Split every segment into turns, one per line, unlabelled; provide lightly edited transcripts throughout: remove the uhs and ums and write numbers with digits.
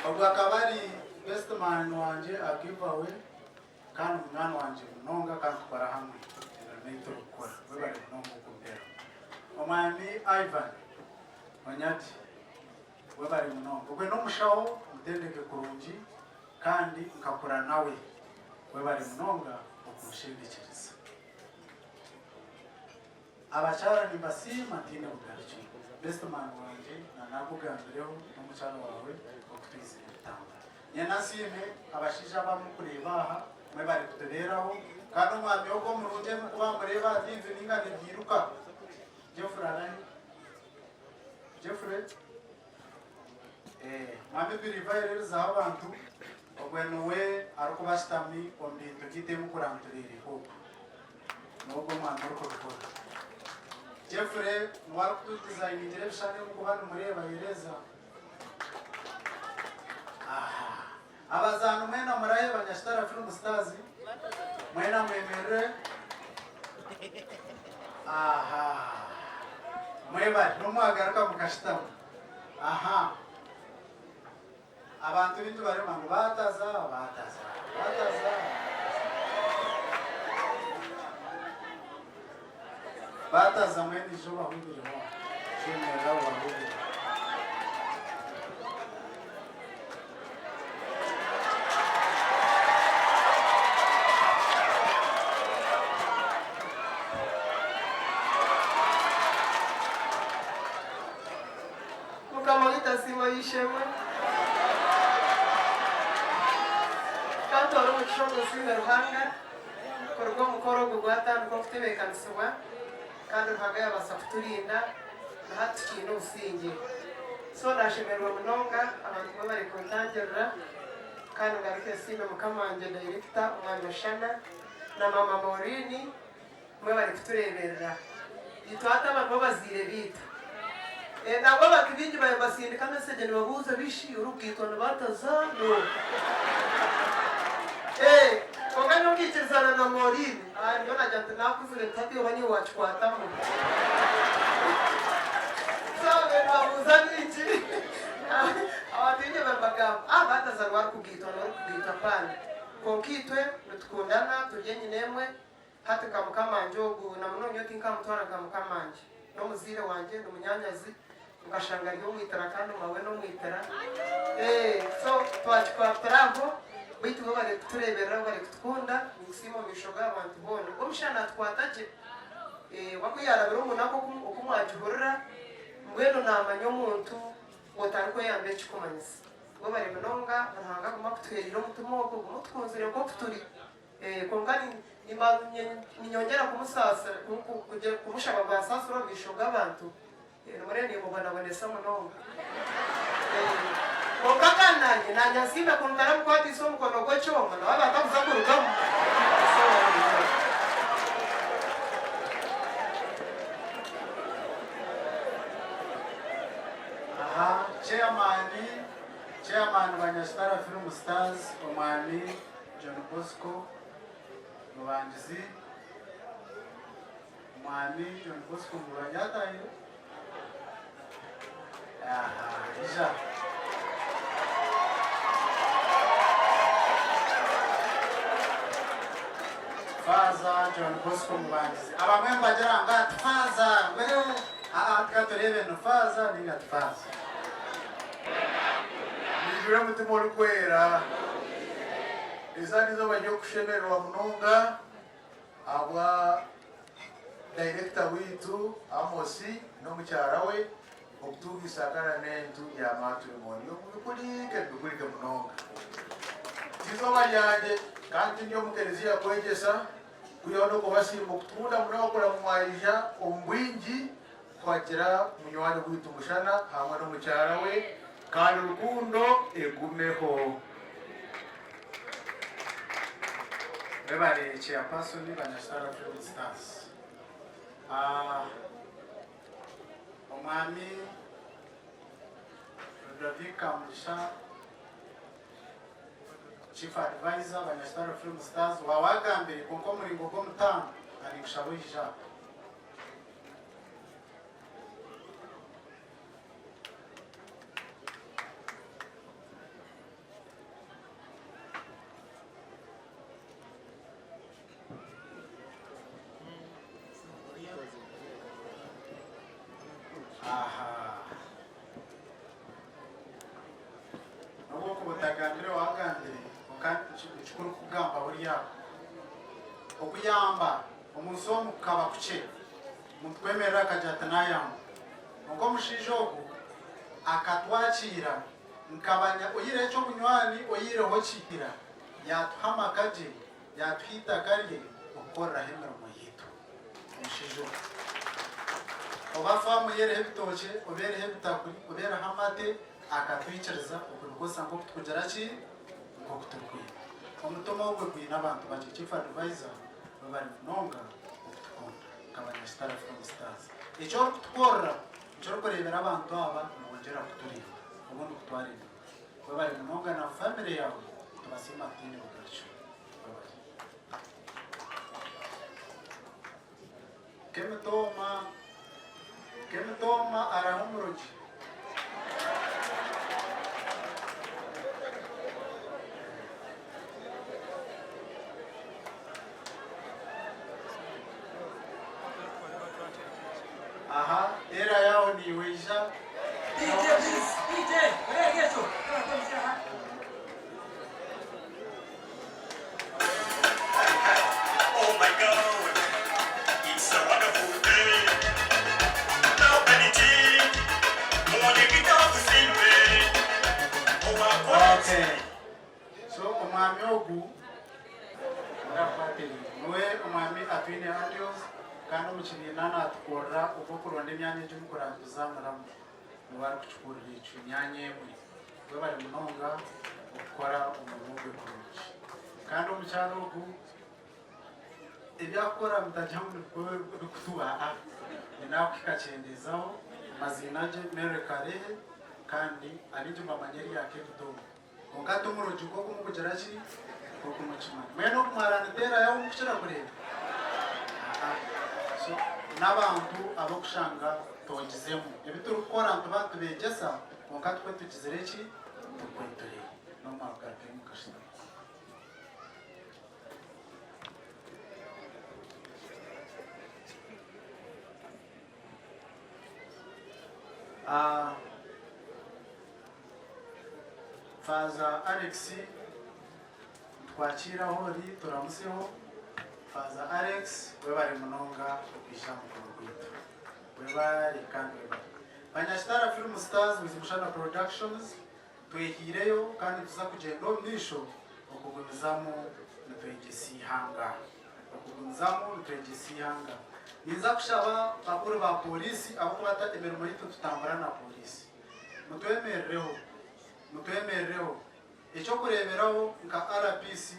Ogwo akaba ari best man wangye aha give away kandi munywani wangye munonga kandi tukora hamwe emirimo ei turikukora. Webare munonga okumpeeraho. Omwami Ivan Onyati webare munonga. Ogwe n'omushaho omutendeke kurungi kandi nkakura nawe. Webare munonga okunshendekyereza. Abakyara nimbasiima ntaine bugarukiro. Best man wangye na nakugambireho nomukyara wawe oku twizire kutambura. Nyena nsiime abashaija abamukureeba aha mwebare kutubeeraho kandi omwami ogu omurungi ahi mukuba nimureeba aha TV ninga nibyiruka Geoffrey arahi? Geoffrey? Eh, mwami Believer ayererezaho abantu ogwe niwe arikuba ashutami omu bintu byaitu ebi mukurantureire hope. N'ogwo omwami orikubikora. Jeffrey niwe arikutudizayiningira ebishushani ebi murikuba nimureeba Yereza. Aha. Abazaani mwena murahe Banyakitara Film Stars mwena mwemerere. Aha. Mwebare. N'omwagaruka mukashutama. Aha. Abantu baingi bariyo ngu baataza, baataza, baataza, baataza mbwenu ija obahubireho, ija oyemerere aho obahubire.
Mukama waitu asiimwe Oweishemwe. Ka ntware omugisha ogu nsiime Ruhanga kuruga omukoro ogu gwatandika okutebeekanisibwa kandi Ruhanga yabaasa kuturinda na hati tukiine obusingye. So nashemererwa munonga abantu mwebare kuntangirira kandi ngaruke nsiime mukama wangye director Omwami Mushana na maama Maureen Mwebare kutureeberera. Itwe hati aba nibo bazaire baitu. Nangwa abantu baingi baabaire nibasindika mesegi nibabuuza bishi orikugaitwa nibataza n'oha? Kwonka nyowe nkaikirizana na Maureen. Nyowe naagira nti naakuzire nti hati oba niiwe waakikwatamu. So babaire nibabuuza bingi. Abantu baingi babaire nibagamba, bataza niwe arikugaitwa, niwe arikugaitwa apana. Kwonka itwe nitukundana turi enyina emwe. Hati nka mukamangye ogu, na munonga nyowe tinkamutwara nka mukamangye. N'omuzaire wangye, ni munyanyazi, nkashanga ari omwitira kandi maawe n'omwitira. Eeh so twakikwatira aho, beitu webare kutureeberera, webare kutukunda, ninkusiima omu maisho g'abantu boona. Ogwo omushaija natukwata gye, eeh we ku yaarabire omu naku oku oku mwagihurira, mbwenu naamanya omuntu otarikweyamba ekikumanyisa. Webare munonga, Ruhanga agume akutuheerire omutima ogwo, ogume otukunzire nk'oku turi. Kwonka niinyongyera kumusaasira, kumushaba ngu ansaasire omu maisho g'abantu. Nimureeba niimubonabonesa munonga. Kwonka kandi naanye, naanye ansiime ku ntaramukwatiise omukono gw'ekyoma, nawe aba atakuza kurugamu.
Aha, Chairman, Chairman wa Nyakitara Film Stars, Omwami John Bosco Mubangizi, Omwami John Bosco Mubangi atahire? Aha, ija. Faaza John Bosco Mubangizi. Abamwe nibagira ngu ati faaza, ngu aa tika tureebe ni faaza ninga ti faaza.
Mwijure Mutima Orikwera. Eizooba n'eizooba ry'okushemererwa munonga ahabwa dayirekita waitu Amos n'omukyara we okutunga isaakara n'entu ya maaturimoni omu bikurike bikurike munonga. T'eizooba ryangye kandi tindi omu kereziya kwegyesa kwihaho n'okubasiima okutukunda munonga kureba ngu mwaija omu bwingi Twagira munywani gwaitu Mushana hamwe n'omukyara we kandi rukundo egumeho.
Webare chairperson Banyakitara Film Stars. Omwami Ludovic Kamugisha Chief Advisor Banyakitara Film Stars wawagambire kwonka omuringo gw'omutaano ninkushaba oije aha. Okuyamba omunsi omu kukaba kukye, omuntu kwemerera akagira ati nayamba. Kwonka omushaija ogu akatwakiira nkabanya oyihireho eky'obunywani oyihireho ki? Yatuha amaka gye, yatuha eitaka rye okukoreraho emirimo yaitu. Omushaija ogu. Oba faamu ye eriho ebitookye, oba eriho ebitakuri, oba eriho amate, akatwikiriza okubikozesa nk'oku tukugira ki? Nk'oku turikwenda. Omutima ogwe gwine abantu bakye. Chief Advisor webare munonga okutukunda nka Banyakitara Film Stars. Eki orikutukorera nikyo orikureebera abantu aba nibongyera kuturinda obundi kutwara enyima. Webare munonga na family yawe nitubasiima tutaine bugarukiro. Webare. Kemitooma Kemitooma araha omurogi. Aha era yaho niiwe ija.
DJ please, DJ, oreega ekyo.
Okay. So omwami ogu murakwatiriire niwe omwami Atwine Andios kandi omu kibiina natukorera ogw'okuronda emyanya egi mukurantuzaaniramu niwe arikukikurira ekyo emyanya emwe. Webare munonga okukora omurimo gwe kurungi. Kandi omukyara ogu ebi akukora mutagira ngu nibikutuba aa nyine ahakuhika kyendezaho. Amaziina gye Mary Karehe kandi abaingi nibamanya erya Kebidongo. Kwonka timurogi nk'oku mukugira ki? Nk'oku mukimanya. Mbwenu ogu mwaraniteerayo ahu mukukira kureeba? Aa. So n'abantu ab'okushanga togizemu. Ebi turikukora nituba nitubeegyesa kwonka tukwe tugizire ki? Tukwe turi. N'obu mwakugarukayo mukashutama. Ah. Faaza Alex nitwakiira ahu ori turamutsyeho. Faaza Alex webare munonga okwija aha mukoro gwaitu. Webare kandi webare. Banyakitara Film Stars with Mushana Productions twehiireyo kandi nituza kugyenda omu maisho okugumizamu nitwegyesa eihanga. Okugumizamu nitwegyesa eihanga. Ninza kushaba bakuru ba pooriisi ahabw'okuba emirimo yaitu nitutambura na pooriisi. Mutwemerereho, mutwemerereho. Eky'okureeberaho nka RPC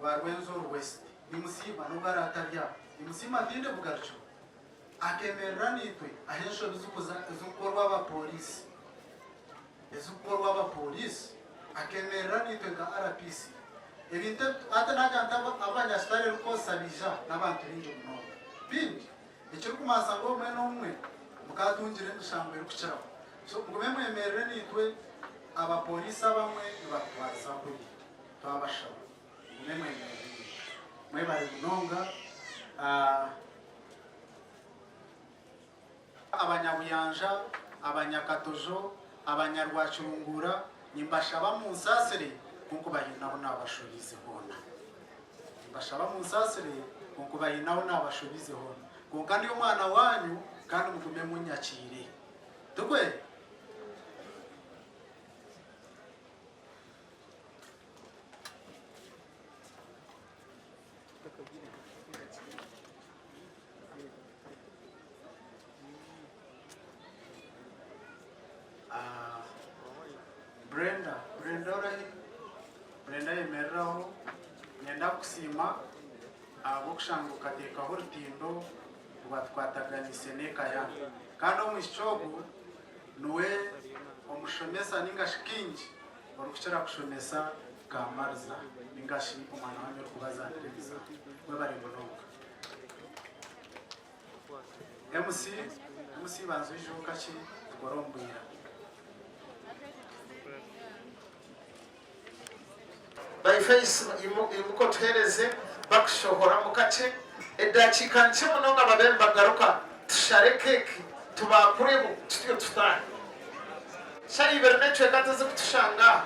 wa Rwenzori West, nimusiima n'obu araatari aho, nimusiima ntaine bugarukiro, akeemerera naitwe ahu enshobi zikuza ezirikukorwa abapooriisi, ezirikukorwa abapooriisi, akeemerera naitwe nka RPC. Ebintu ebi, hati naagira nti abu Abanyakitare erikukozesa baija aha, n'abantu baingi munonga, baingi. Ekirikumanyisa ngu obumwe n'obumwe mukaatungire emishango erikukiraho. So mugume mwemerere naitwe, abapooriisi abamwe nibatutwariza kubi. Twabashaba mugume mwemerere naitwe. Mwebare munonga. Abanyabuyanja, Abanyakatojo, Abanyarwakirunguura nimbashaba munsaasire ku nkubahiine ahu naabashobiize hoona. Nimbashaba munsaasire ku nkubahiine ahu naabashobiize hoona. Kwonka ndi omwana waanyu kandi mugume munyakiire. Tikwe? Ah, Brenda, Brenda orahi? Brenda yemereraho. Nyenda kukusiima ahabw'okushanga okateekaho orutindo rwatukwataganiise n'eka yange. Kandi omwishiki ogu niwe omushomesa ninga shi kaingi orikukira kushomesa Kamariza ninga shi omwana wanyu orikubazaanira emizaano. Webare munonga. MC, MC banza oijeho kakye tukore omu bwira.
By face imuka otuhereze bakushohoramu kakye edakiika nkye munonga babe nibagaruka tushare cake tubakureho tutyo tutaahe. Shaaha ibiri n'ekicweka tizikutushanga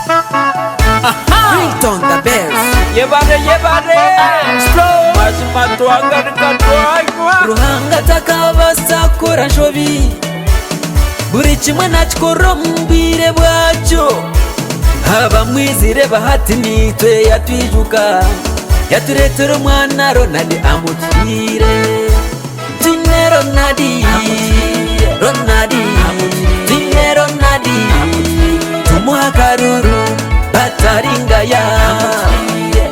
aha.
Ringtone the best.
Yebare yebare mazima twagaruka twanywa.
Ruhanga takabaasa kukora nshobi, buri kimwe nakikora omu bwire bwakyo. Abamwizire bahati nitwe yatwijuka, yatureetera omwana Ronald amutwire. Twine Ronald, Ronald, twine Ronald, tumuhe akaruru bataringaya.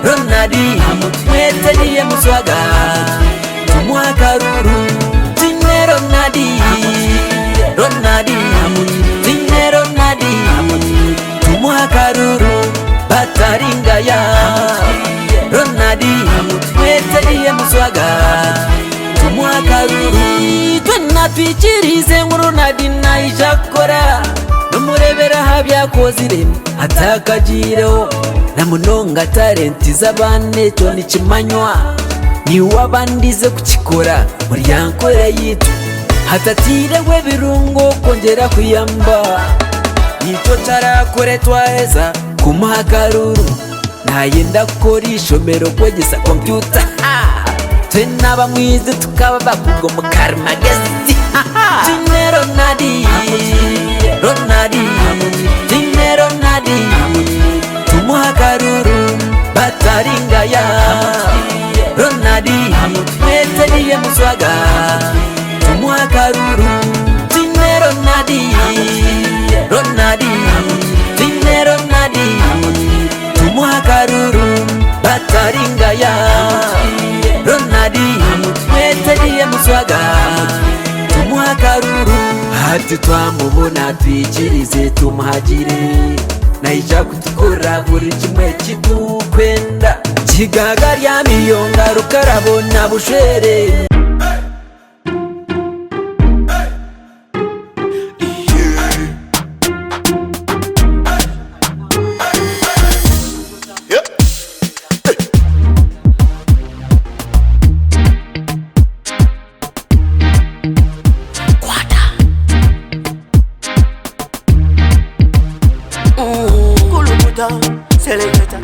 Ronald, mwete muswaga, tumuhe akaruru. Twine Ronald, Ronald, twine Ronald, tumuhe akaruru bataringaya. Ronald, mwete muswaga, tumuhe akaruru. Twena twikirize ngu Ronald naija kukora, nomurebera aha byakozire atakagiireho. Na munonga talenti z'abaana ekyo nikimanywa, niwe abandize kukikora muri ya nkora yitu, hatatiireho ebirungo kwongyera kuyamba. Nikyo kyarakore twaheza kumuha akaruru, nayenda kukora ishomero kwegyesa kompyuta. Twena abamwizi tukaba bakuga omu karimagezi. Twine Ronald, Ronald, twine Ronald, tumuhe akaruru bataringaya. Ronald, mwete muswaga, tumuhe akaruru. Twine Ronald, Ronald, twine Ronald, tumuhe akaruru bataringaya. Ronald, mwete muswaga, tumuhe akaruru. Hati twamubona twikirize tumuhagire, naija kutukora buri kimwe kitukwenda. Kigaga rya miyonga rukarabona bushere.
Kulukuta, seleketa,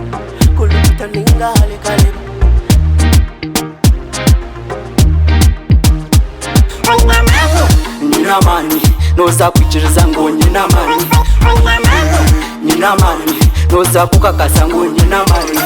kulukuta ninga halekaleba. Nyina amani, noza kwikiriza ngo nyina amani. Nyina amani, noza kukakasa ngo nyina amani.